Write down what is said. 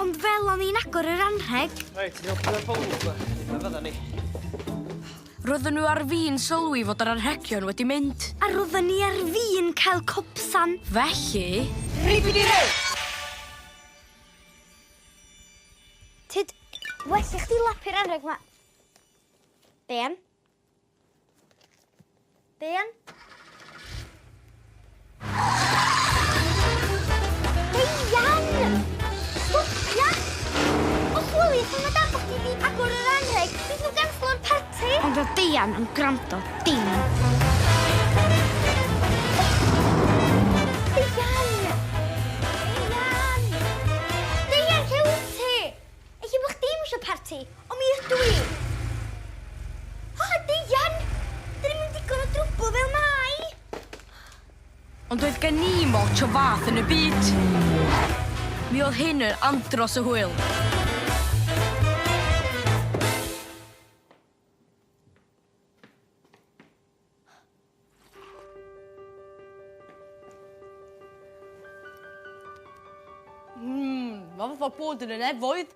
Ond fel o'n i'n agor yr anrheg... Reit, ti'n helpu o'r bowls 'ma? Na fyddan ni. Roedden nhw ar fin sylwi fod yr anrhegion wedi mynd. A roedden ni ar fin cael copsan. Felly... Ribidi-rew! Tyd, well i chdi lapu'r anrheg 'ma. Deian? Deian? Deian! Stopia! Os weli pan ma dad bo' chdi 'di agor yr anrheg, fydd nhw'n ganslo'r parti! Ond o'dd Deian yn gwrando dim. Deian! Deian! Deian, lle wyt ti? Ella bo' chdi'm isio parti, ond mi ydw i! O, Deian! 'Dyn ni'm yn digon o drwbl fel mae! Ond doedd gen i'm ots o fath yn y byd. Mi oedd hyn yn andros o hwyl. Mmm, ma' fatha bod yn y nefoedd.